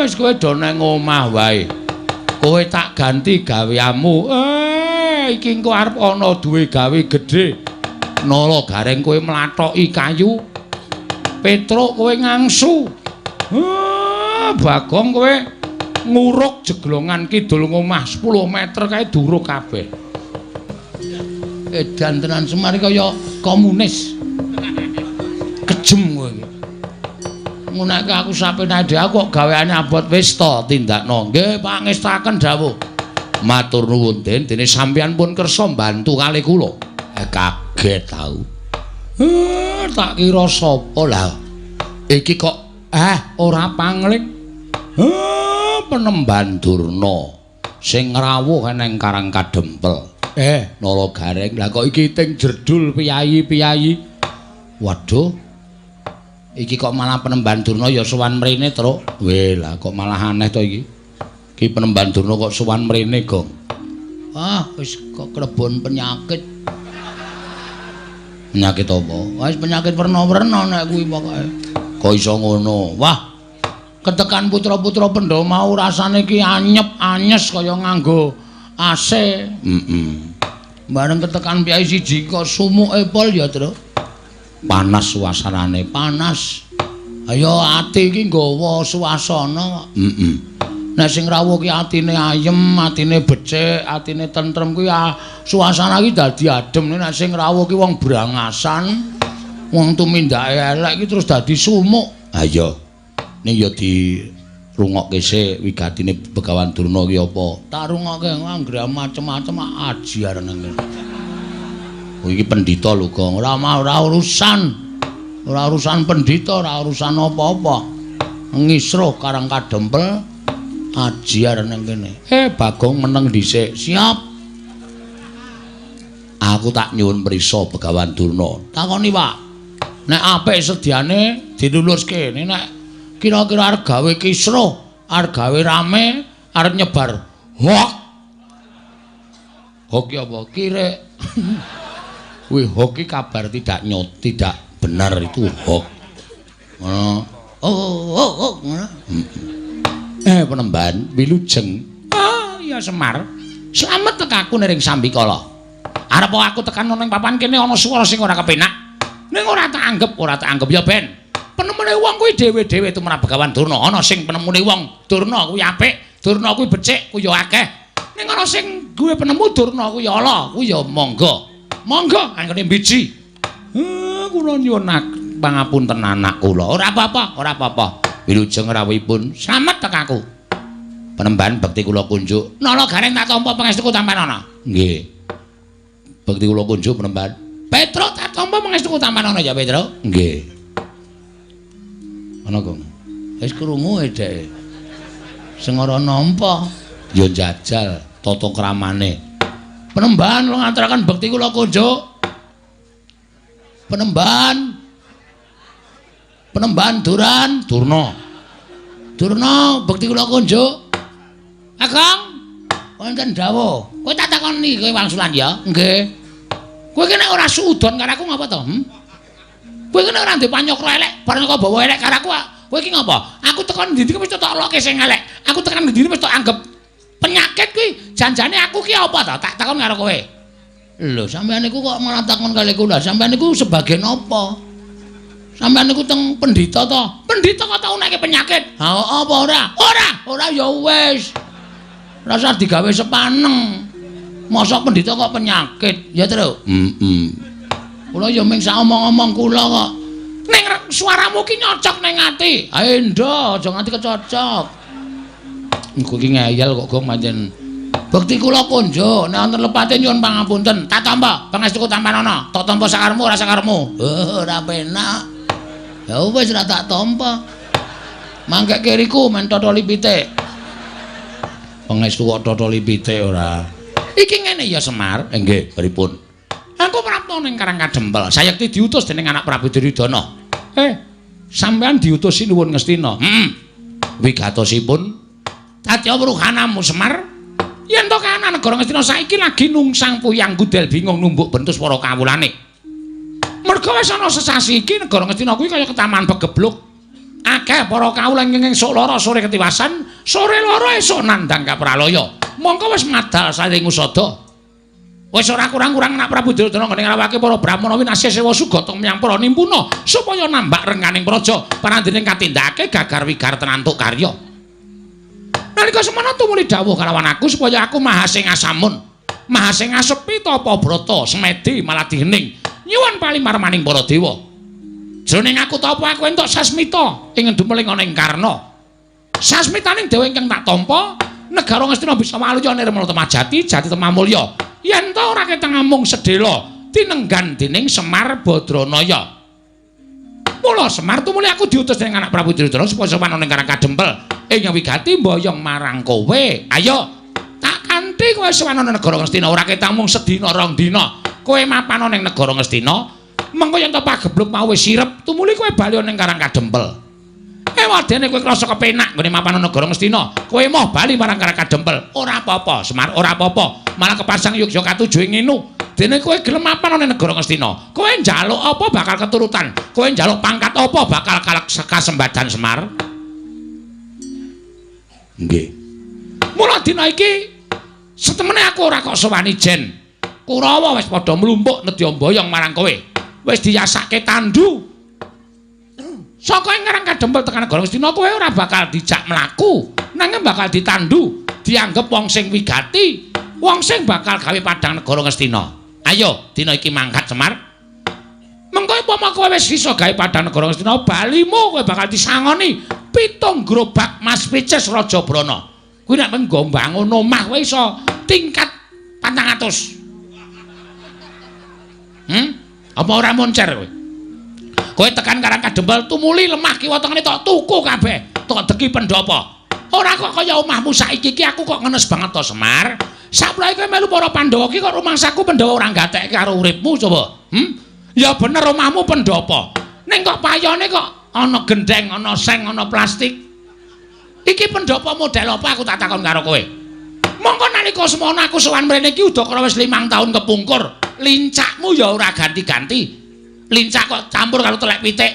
Wis kowe do nang omah wae. Kowe tak ganti gaweanmu. Iki engko arep ana duwe gawe gedhe. Nala Gareng kowe mlathoki kayu. Petruk kowe ngangsu. Bagong kowe nguruk jeglongan kidul ngomah 10 meter kae duruk kabeh. Edan tenan Semar kaya komunis. Kejem kowe iki. Ngunake aku sapenake aku kok gaweane abot wis to tindakno. Nggih pangestaken dawuh. Matur nuwun Den, dene sampeyan pun kersa mbantu kalih kula. Kaget tau. Tak kira sapa lah. Iki kok ora pangling. Penemban Durna sing ngrawuh nang Karang Kadempel. Nala Gareng, lah kok iki ting jerdul piyayi-piyayi. Waduh. Iki kok malah Penemban Durna ya sowan mrene, Truk. Weh, lah kok malah aneh to iki. Iki Penemban Durna kok sowan mrene, Gong. Ah, wis kok klebon penyakit. Penyakit apa? Wis penyakit werna-werna nek kuwi pokoke. Kok iso ngono? Wah. Ketekan putra-putra Pandhawa mau rasane iki anyep-anyes kaya nganggo AC. Heeh. Bareng ketekan piyai siji kok sumuke pol ya, Truk. Panas suasanane, panas. Ayo ati iki nggawa suasana kok. Heeh. Nek sing rawuh ki atine ayem, atine becik, atine tentrem kuwi suasana iki dadi adem. Nek sing rawuh ki wong brangasan, wong tumindake elek iki terus dadi sumuk. Ha iya. Ning ya dirungokke sik wigatine Begawan Durna ki apa? Tak rungokke anggere macem-macem aji arene ngene. Oh iki pendhita lho, Gong. Ora ora urusan. Ora urusan pendhita, ora urusan apa-apa. Ngisruh Karang Kadempel aji arene kene. Bagong meneng dhisik. Siap. Aku tak nyuwun prisa Begawan Durna. Takoni, Pak. Nek apik sediane diluluske. Nek kira-kira arep gawe kisruh, arep gawe rame, arep nyebar hoak. Hoak ki apa? Kirek. Wih, hoak ki kabar tidak nyot, tidak benar itu hoak. Ngono. Oh, ngono. Penemban wilujeng. Ah, iya Semar. Slamet tekaku ning sambikala. Arep aku tekan nang papan kene ana swara sing ora kepenak. Ning ora tak anggep, ora tak anggep ya ben. Penemune wong kuwi dhewe-dhewe tumrap Begawan Durna. Ana sing penemune wong Durna kuwi apik, Durna kuwi becik, kuwi ya akeh. Ning ana sing duwe penemu Durna kuwi ala, kuwi ya monggo. Monggo anggone mbiji. Kula nyuwun pangapunten anak kula. Ora apa-apa, ora apa-apa. Wilujeng rawuhipun. Slamet tekaku. Penemban bekti kula kunjuk. Nala Gareng tak tampa pangestuku tampanana. Nggih. Bekti kula kunjuk Penemban. Petruk tak tampa pangestuku tampanana ya, Petruk. Nggih. Ana kok. Wis krungu dheke. Sing ora nampa ya njajal tata kramane. Penemban kula ngaturaken bekti kula kunjuk. Penemban. Penemban Duran, Durna. Durna bekti kula kunjuk. Kakang, wonten dawuh. Kowe tak takoni kowe wangsulan ya? Nggih. Kowe iki nek ora suudon karo aku ngapa to? Kowe iki nek ora ndek panyokra elek, bareng kok bawa elek karo aku, kowe iki ngapa? Aku tekan ndi-ndi wis tak loke sing elek. Aku tekan ndi-ndi wis tak anggep penyakit kuwi. Janjane aku ki apa to? Tak takon karo kowe. Lho, sampeyan niku kok malah takon kali kula. Sampeyan niku sebagai napa? Sampeyan niku teng pendhita to? Pendhita kok tau nekke penyakit? Ha apa ora? Ora, ora ya wis. Rasa digawe sepaneng. Mosok pendhita kok penyakit, ya Truk? Heeh. Kula ya ming sak omong-omong kula kok. Ning suaramu ki nyocok ning ati. Ae ndo, aja nganti kecocok. Engko iki ngeyel kok Gong pancen. Bekti kula kunjuk, nek wonten lepate nyuwun pangapunten. Tak tampa, pangestuku tampanana. Tak tampa sakarepmu ora sakarepmu. Ora penak. Ya wis ora tak tampa. Mangke kiriku men totoli pitik. Pangestu kok totoli pitik ora. Iki ngene ya Semar. Nggih, pripun? Aku prapta ning Karang Kadempel. Sayekti diutus dening anak Prabu Duryudana. Sampeyan diutus sinuwun Ngastina. Heeh. Wigatosipun Satya Wruhanamu Semar. Yen to kahanan negara Ngastina saiki lagi nungsang puyang gudel bingung numbuk bentus para kawulane. Merga wis ana sesasi iki negara Ngastina kuwi kaya ketaman pegebluk. Akeh para kawula ingkang esuk lara sore ketiwasan, sore lara esuk nandhang kapralaya. Mongko wis madal saring usada. Wis ora kurang-kurang anak Prabu Duryudana nggone ngrawake para brahmana winasya sewa sugata menyang para nimpuna supaya nambak rengganing praja parandene katindakake gagar wigar tenantuk karya. Nalika semana tumuli dawuh kalawan aku supaya aku mahasingasamun, mahasingasepi tapa brata semedi maladih hening nyuwun palimarmaning para dewa. Jroning aku tapa aku entuk sasmita ing dumeling ana ing Karna. Sasmitaning dewa ingkang tak tampa negara Ngastina bisa waluya nirmala temajati jati temamulya. Yen ta ora keteng amung sedhela tinenggan dening Semar Badranaya. Mula Semar tumuli aku diutus dening anak Prabu Duryudana supaya sowan ana ing Karang Kadempel ing wigati mboyong marang kowe. Ayo tak kanthi kowe sowan ana negara Ngastina ora ketang mung sedina rong dina. Kowe mapan ana ing negara Ngastina, mengko yen ta pagebluk mau wis sirep tumuli kowe bali ana ing Karang Kadempel. Ewadene kowe krasa kepenak nggone mapan ana negara Ngastina, kowe moh bali marang Karang Kadempel. Ora apa-apa, Semar, ora apa-apa. Malah kepasang yogya katuju ing nginu. Dene kowe gelem mapan ana negara Ngastina, kowe njaluk apa bakal keturutan, kowe njaluk pangkat apa bakal kasembadan Semar. Nggih. Mula dina iki setemene aku ora kok sowani jen. Kurawa wis padha mlumpuk nedya mboyong marang kowe. Wis diyasake tandu. Saka ing Karang Kadempel tekan negara Ngastina kowe ora bakal dijak mlaku, nanging bakal ditandu, dianggep wong sing wigati, wong sing bakal gawe padhang negara Ngastina. Ayo, dina iki mangkat Semar. Mengko upama kowe wis iso gawe padhang negara Ngastina, balimu kowe bakal disangoni 7 gerobak Mas Picis Raja Brana. Kuwi nek menggo mbangun omah kowe iso tingkat 400. Apa ora moncer kowe? Kowe tekan Karang Kadempel tumuli lemah kiwa tengene tok tuku kabeh, tok deki pendhapa. Ora kok kaya omahmu saiki iki aku kok ngenes banget to Semar. Saplae kowe melu para Pandhawa iki kok rumangsaku Pandhawa ora gatekke karo uripmu coba. Ya bener omahmu pendhapa. Ning kok payone kok ana gendeng, ana seng, ana plastik. Iki pendhapa model apa aku tak takon karo kowe. Mongko nalika semono aku sowan mrene iki udakara wis 5 tahun kepungkur. Lincakmu ya ora ganti-ganti. Lincak kok campur karo telek pitik.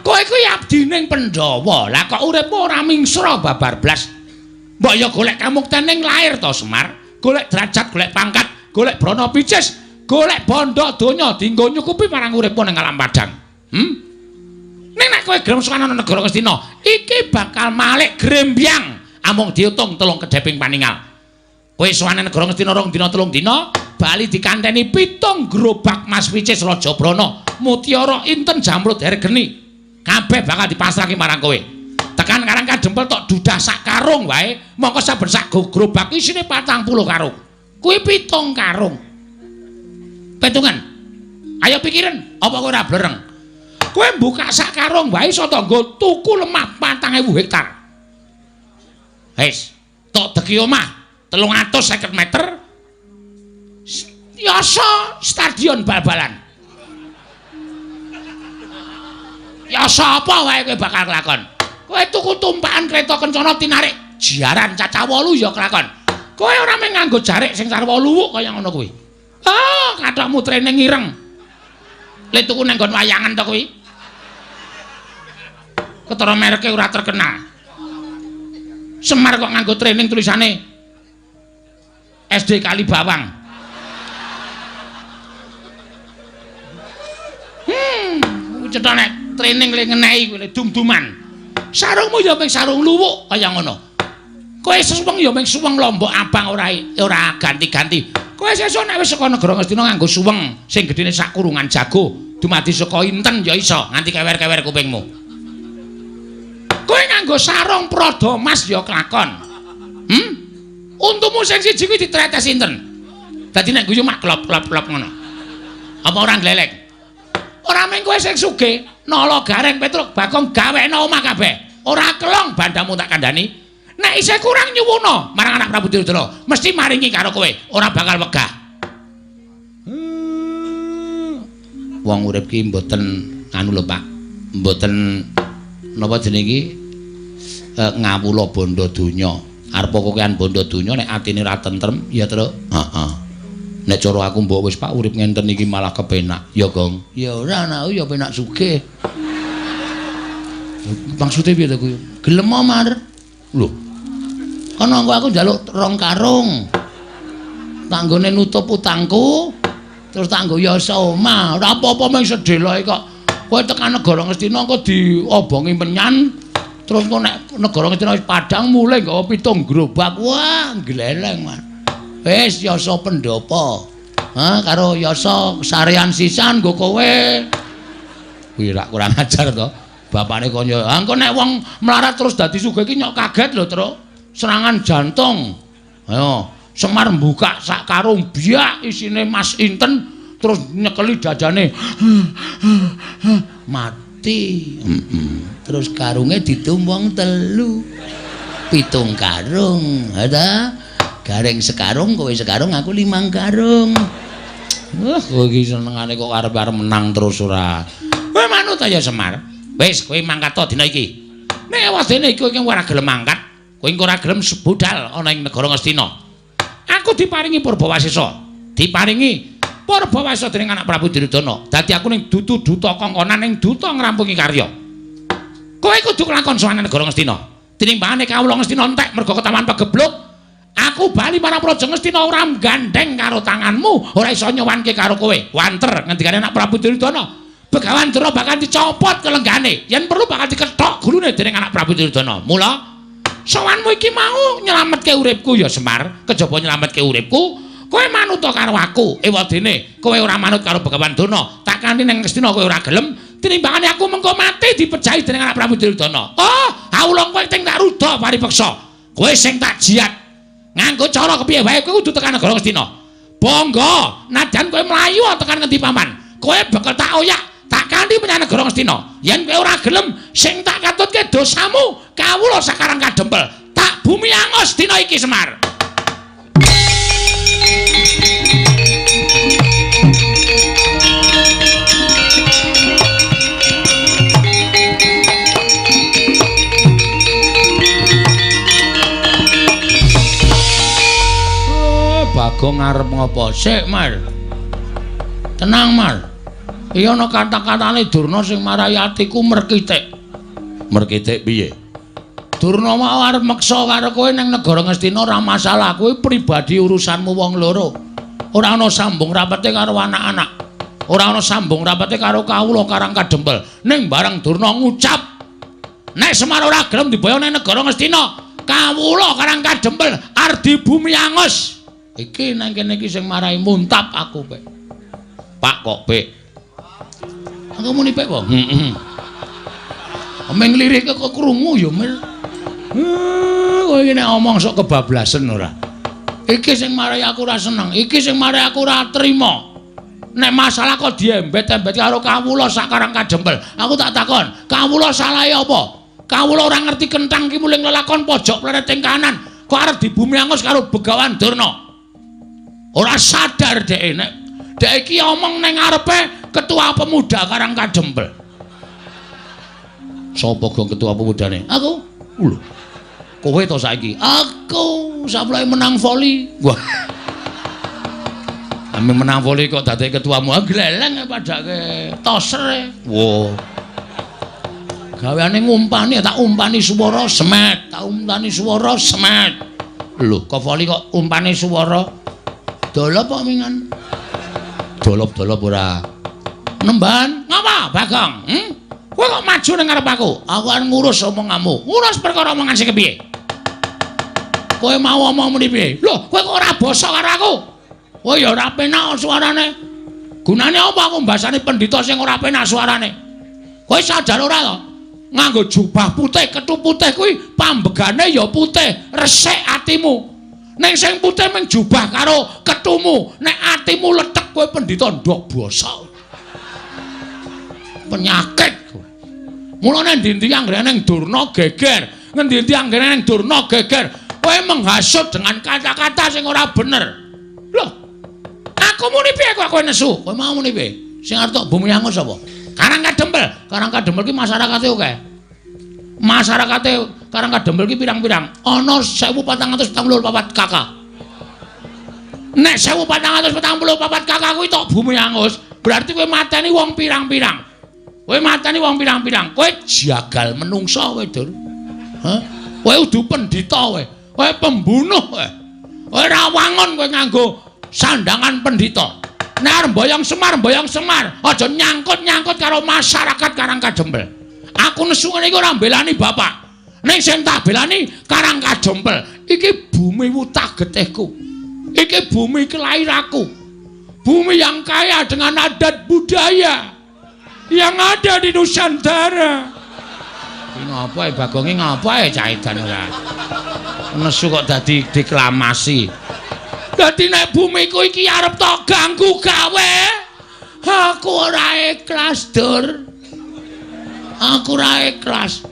Kowe kuwi abdining Pandhawa. Lah kok uripmu ora mingsra babar blas. Mbok ya golek kamukten ning lair to Semar, golek derajat, golek pangkat, golek brana picis, golek bondo donya dienggo nyukupi marang uripmu ning alam padang. Ning nek kowe gelem sowan ana negara Ngastina, iki bakal malik grembyang amung diutung 3 kedheping paningal. Kowe sowan negara Ngastina 2 dina 3 dina, bali dikanteni 7 gerobak Mas Picis Raja Brana, mutiara inten jamrud hergeni. Kabeh bakal dipasrahke marang kowe. Tekan Karang Kadempel tok dudah sak karung wae, mongko saben sak gerobak isine 40 karung. Kuwi 7 karung. Petungan. Ayo pikiran, apa kowe ora blereng? Kowe mbuka sak karung wae iso tanggo tuku lemah 4000 hektar. Wis, tok deki omah 350 meter. Yasa stadion bal-balan. Yasa apa wae kowe bakal kelakon? Kowe tuku tumpakan kereta kencana tinarik jaran cacah 8 ya kelakon. Kowe ora mung nganggo jarik sing sarwa luwuk kaya ngono kuwi. Ah, kathokmu training ireng. Le tuku nang nggon wayangan to kuwi. Ketara mereke ora terkenal. Semar kok nganggo training tulisane SD Kalibawang. Cetha nek training le ngenehi kuwi dum-duman. Sarungmu ya mung sarung luwuk kaya ngono. Kowe suweng ya mung suweng lombok abang ora ganti-ganti. Kowe sesuk nek wis saka negara Ngastina nganggo suweng sing gedene sak kurungan jago, dumadi saka inten ya iso nganti kewer-kewer kupingmu. Kowe nganggo sarung Prada Mas ya kelakon. Untumu sing siji kuwi ditretes inten. Dadi nek guyu mak klop-klop-klop ngono. Apa ora glelek? Ora mung kowe sing sugih, Nala Gareng Petruk Bagong gawekno omah kabeh. Ora kelong bandamu tak kandhani. Nek isih kurang nyuwuna marang anak Prabu Duryudana, mesti maringi karo kowe, ora bakal wegah. Wong urip ki mboten anu lho Pak. Mboten napa jenenge iki ngawula bondo donya. Arep kokean bondo donya nek atine ora tentrem ya, Truk. Heeh. Nek cara aku mbok wis Pak urip ngenten iki malah kepenak. Ya, Gong. Ya ora anakku ya penak sugih. Maksude piye to kuwi? Gelem Mar. Lho. Kono engko aku njaluk 2 karung. Tanggone nutup utangku, terus tanggo yasa omah. Ora apa-apa mung sedeloke kok. Kowe tekan negara Ngastina engko diobongi menyan, terus engko nek negara Ngastina wis padhang mulih nggawa 7 gerobak. Wah, gleleng, Mas. Wis yasa pendopo. Ha, karo yasa sarean sisan nggo kowe. Kuwi rak kurang ajar to. Bapane kaya, "Ha engko nek wong melarat terus dadi sugih iki nyok kaget lho, Truk. Serangan jantung." Ayo, Semar mbuka sak karung biak isine Mas Inten terus nyekeli dadane. Mati. Terus karunge didum wong 3. 7 karung. Ha ta? Gareng sekarung, kowe sekarung, aku 5 karung. Wah, kowe iki senengane kok arep-arep menang terus ora. Kowe manut ya Semar. Wis, kowe mangkat to dina iki. Nek wadene iki kowe ora gelem mangkat, kowe engko ora gelem budal ana ing negara Ngastina. Aku diparingi Purbawasesa. Diparingi Purbawasesa dening anak Prabu Duryudana. Dadi aku ning dudu duta kongkonan ning duta ngrampungi karya. Kowe kudu kelakon sowan negara Ngastina. Tinimbangane kawula Ngastina entek mergo ketawan pegebluk. Aku bali marang Praja Ngastina ora gandeng karo tanganmu, ora iso nyowanke karo kowe. Wanter ngendikane anak Prabu Duryudana. Begawan Durna bakal dicopot kelenggane, yen perlu bakal dikethok gulune dening anak Prabu Duryudana. Mula sowanmu iki mau nyelametke uripku ya Semar, kejaba nyelametke uripku, kowe manut karo aku. Ewadene kowe ora manut karo Begawan Durna, tak kanthi ning Ngastina kowe ora gelem, tinimbangane aku mengko mati dipejahi dening anak Prabu Duryudana. Oh, awula kowe sing tak ruda paripeksa. Kowe sing tak jiat. Nganggo cara kepiye wae kowe kudu tekan negara Ngastina. Bangga, nadyan kowe mlayu tekan ngendi paman, kowe bakal tak oyak. Tak kanthi menyang negara Ngastina. Yen kowe ora gelem, sing tak katutke dosamu, kawula sakarang kadempel. Tak bumi angus dina iki Semar. Oh, Bagong arep ngopo? Sik, Mar. Tenang, Mar. Iya ana kata-katane Durna sing marai atiku merkitik. Merkitik piye? Durna mau arep meksa karo kowe ning negara Ngastina ora masalah, kowe pribadi urusanmu wong loro. Ora ana sambung rapete karo anak-anak. Ora ana sambung rapete karo kawula Karang Kadempel. Ning bareng Durna ngucap, nek Semar ora gelem diboyong ning negara Ngastina, kawula Karang Kadempel ardi bumi angus. Iki nang kene iki sing marai muntap aku, Pek. Pak kok, Pek? Aku muni pek apa? Heeh. Omeng lirik kok krungu ya, Mir. Kowe iki nek omong sok kebablasen ora. Iki sing marai aku ora seneng, iki sing marai aku ora trima. Nek masalah kok diembet-embet karo kawula sakarang kadempel. Aku tak takon, kawula salahe apa? Kawula ora ngerti kenthang ki muling lelakon pojok plereting kanan, kok arep dibumi angus karo Begawan Durna. Ora sadar dhek nek dhek iki omong ning ngarepe Ketua Pemuda Karang Kadempel. Sapa gong ketua pemudane? Aku. Lho. Kowe to saiki? Aku sapleke menang voli. Wah. Ame menang voli kok dadi ketuamu. Gleleng padake toser. Wah. Gaweane ngumpani, tak umpani swara semet, tak umpani swara semet. Lho, kok voli kok umpane swara? Dolop kok mingan. Dolop-dolop ora. Nemban, ngapa Bagong? Kowe kok maju ning ngarep aku? Aku arep ngurus omonganmu. Ngurus perkara omongan sing kepiye? Kowe mau omong muni piye? Lho, kowe kok ora basa karo aku? Kowe ya ora penak suarane. Gunane apa aku mbasani pendhita sing ora penak suarane? Kowe sadar ora to? Nganggo jubah putih, kethu putih kuwi pambegane ya putih, resik atimu. Ning sing putih mung jubah karo kethumu. Nek atimu lethek kowe pendhita ndok basa. Penyakit kowe. Mulane endi-endi anggere ning Durna geger, ngendi-endi anggere ning Durna geger, kowe menghasut dengan kata-kata sing ora bener. Lho, aku muni piye kok kowe nesu? Kowe mau muni piye? Sing arep tok bumi angus sapa? Karang Kadempel. Karang Kadempel ki masyarakate akeh. Masyarakate Karang Kadempel ki pirang-pirang? Ana 1444 KK. Nek 1444 KK kuwi tok bumi angus, berarti kowe mateni wong pirang-pirang. Kowe mateni wong pirang-pirang. Kowe jagal menungsa kowe, Dur. Hah? Kowe udu pendhita kowe. Kowe pembunuh kowe. Kowe ora wangun kowe nganggo sandangan pendhita. Nek arep mboyong Semar, mboyong Semar. Aja nyangkut-nyangkut karo masyarakat Karang Kajempel. Aku nesu ngene iki ora mbelani bapak. Ning sing tak belani Karang Kajempel. Iki bumi wutah getihku. Iki bumi kelahiranku. Bumi yang kaya dengan adat budaya yang ada di Nusantara. Iki ngapa e Bagonge ngapa e cah edan ora? Nesu kok dadi deklamasi. Dadi nek bumiku iki arep tok ganggu gawe, aku ora ikhlas, Dur. Aku ora ikhlas.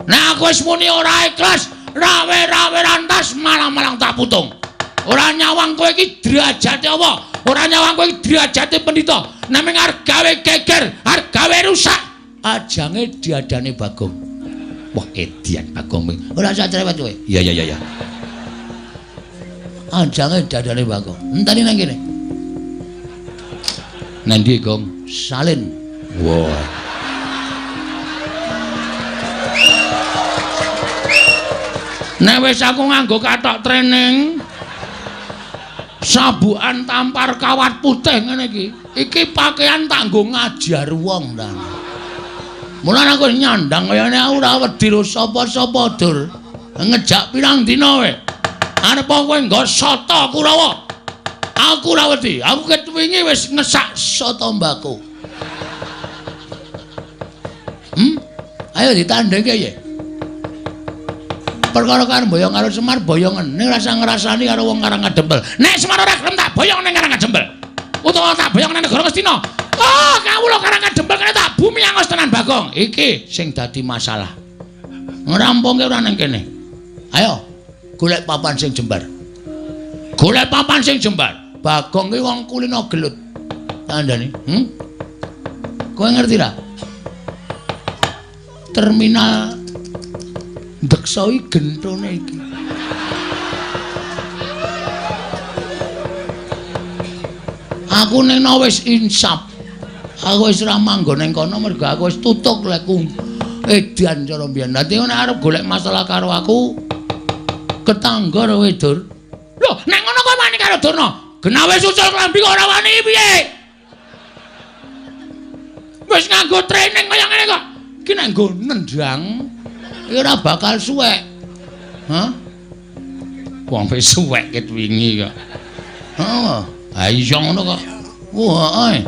Nek aku wis muni ora ikhlas, rawe-rawe rantas malang-malang tak putung. Ora nyawang kowe iki derajate apa? Ora nyawang kowe iki derajate pendhita. Namung arep gawe geger, arep gawe rusak. Ajange diadane Bagong. Wah, edian Bagong. Ora usah cerewet kowe. Iya iya iya. Ajange dadane Bagong. Enteni nang kene. Nang ndi, Gong? Salin. Wah. Nek wis aku nganggo kathok training, sabukan tampar kawat putih ngene iki. Iki pakaian tak nggo ngajar wong ta. Mulane aku nyandang kayane aku ora wedi karo sapa-sapa, Dur. Ngejak pirang dina kowe. Arep kowe nggo sata Kurawa. Aku ora wedi. Aku ket wingi wis ngesak sata mbako. Ayo ditandhengke ya. Perkara karo boyong karo Semar boyongen ning rasa ngrasani karo wong Karang Kadempel. Nek Semar ora gelem tak boyong ning Karang Kadempel. Utawa tak boyong ning negara Ngastina. Oh, kawula Karang Kadempel kene tak bumi angos tenan Bagong. Iki sing dadi masalah. Ngrampungke ora ning kene. Ayo golek papan sing jembar. Golek papan sing jembar. Bagong ki wong kulino gelut. Kandhane, Kowe ngerti ra? Terminal Deksa iki genthone iki. Aku ning wis insaf. Aku wis ora manggon ning kono mergo aku wis tutuk leku edan cara mbiyen. Dadi nek arep golek masalah karo aku ketangga kowe, Dur. Lho, nek ngono kowe wani karo Durna. Genah wis ucul klambi kok ora wani piye? Wis nganggo training kaya ngene kok. Iki nek nggo nendang iki ora bakal suwek. Hah? Wong wis suwek ket wingi kok. Heeh. Ha iya ngono kok. Wah, heeh.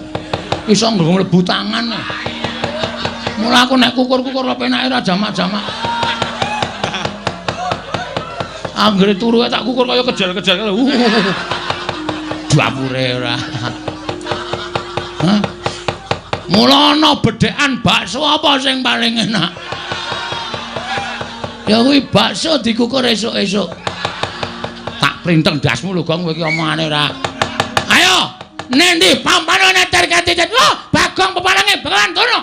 Iso mlebu tangan. Mula aku nek kukur-kukur penake ora jamak-jamak. Anggere turu tak kukur kaya kejel-kejel. Dapure ora. Hah? Mula ana bedhekan bakso apa sing paling enak? Ya kuwi bakso dikukur esuk-esuk. Tak printeng ndasmu lho, Gong, kowe iki omongane ora. Ayo, nendi pampane neter katitet. Wah, Bagong peparange Begawan Durna.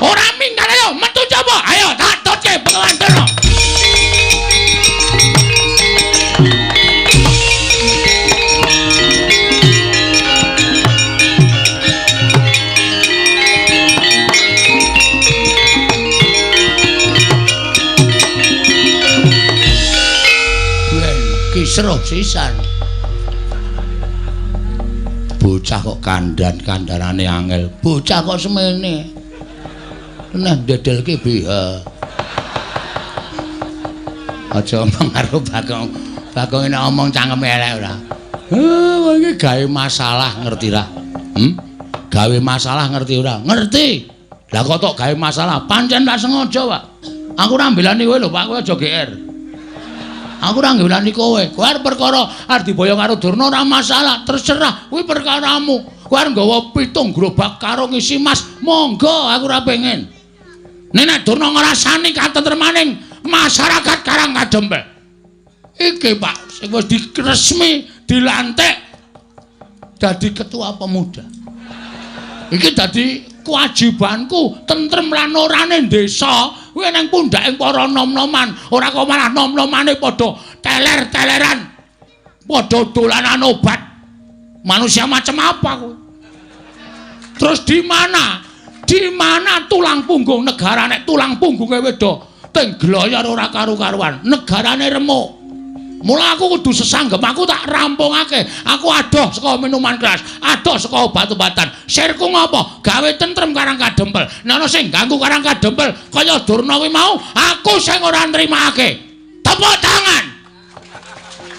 Ora minggat ayo metu coba. Ayo tak tutke Begawan Durna. Kisruh sisan. Bocah kok kandhan-kandhanane angel. Bocah kok semene. Nah ndedelke BH. Aja omong karo Bagong. Bagong nek omong cangkeme elek ora. Heh, iki gawe masalah ngerti ra? Gawe masalah ngerti ora? Ngerti. Lah kok tok gawe masalah? Pancen tak sengaja, Pak. Aku ora mbelani kowe lho, Pak. Kowe aja GR. Aku ora ngelani kowe. Kowe arep perkara arep diboyong karo Durna ora masalah, terserah. Kuwi perkaramu. Kowe arep nggawa 7 gerobak karo ngisi mas, monggo aku ora pengen. Nek Durna ngrasani katentremaning masyarakat Karang Kadempel. Iki Pak, sing wis diresmi dilantik dadi ketua pemuda. Iki dadi kewajibanku tentrem lan orane desa kuwi nang pundhake para nom-noman, ora kok malah nom-nomane padha teler-teleran, padha dolanan obat. Manusia macam apa kuwi? Terus di mana? Di mana tulang punggung negara nek tulang punggunge wedo teng gloyor ora karu-karuan, negarane remuk. Mula aku kudu sesanggem, aku tak rampungake. Aku adoh saka minuman keras, adoh saka obat-obatan. Sirku ngopo? Gawe tentrem Karang Kadempel. Nek ana sing ganggu Karang Kadempel kaya Durna kuwi mau, aku sing ora nrimake. Tepuk tangan.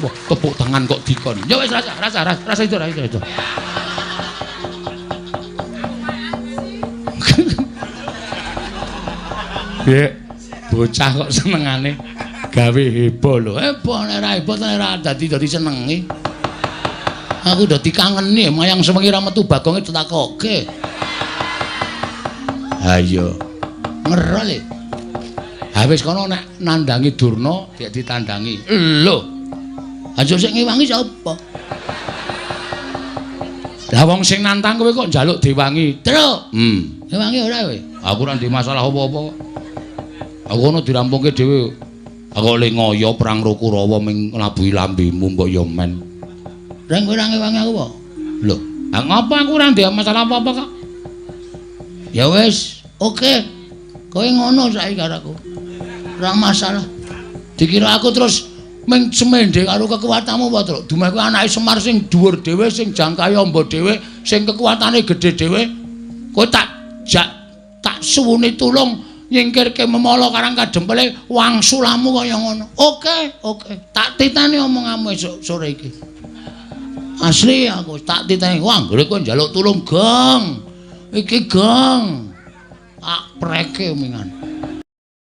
Wah, tepuk tangan kok dikon. Ya wis rasa, rasa, rasa, rasa itu, rasa itu. Ye, bocah kok senengane gawe heboh lho. Heboh nek ora heboh nek ora dadi dadi senengi. Aku dadi kangeni mayang sewengi ra metu bagonge ditakoke. Ha iya. Ngerol e. Ha wis kono nek nandangi Durna dik ditandangi. Lho. Aja sing ngewangi sapa? Lah wong sing nantang kowe kok njaluk diwangi. Truk. Ngewangi ora kowe? Aku ora ndek masalah apa-apa kok. Aku ono dirampungke dhewe. Aku le ngoyo perang karo Kurawa ming nglabuhi lambemu mbok ya men. Reng kowe ora ngewangi aku apa? Lho, ha ngopo aku ora ndek masalah apa-apa kok. Ya wis, oke. Kowe ngono saiki karo aku. Ora masalah. Dikira aku terus ming semende karo kekuatanmu apa, Truk? Dumeh kuwi anake Semar sing dhuwur dhewe, sing jangkahe amba dhewe, sing kekuatane gedhe dhewe. Kowe tak jak tak suwuni tulung nyingkirke memala Karang Kadempele wangsulamu kaya ngono. Oke, oke. Tak titeni omonganmu esuk sore iki. Asli aku tak titeni. Wah, anggere kowe njaluk tulung, Gong. Iki, Gong. Tak preke mingan.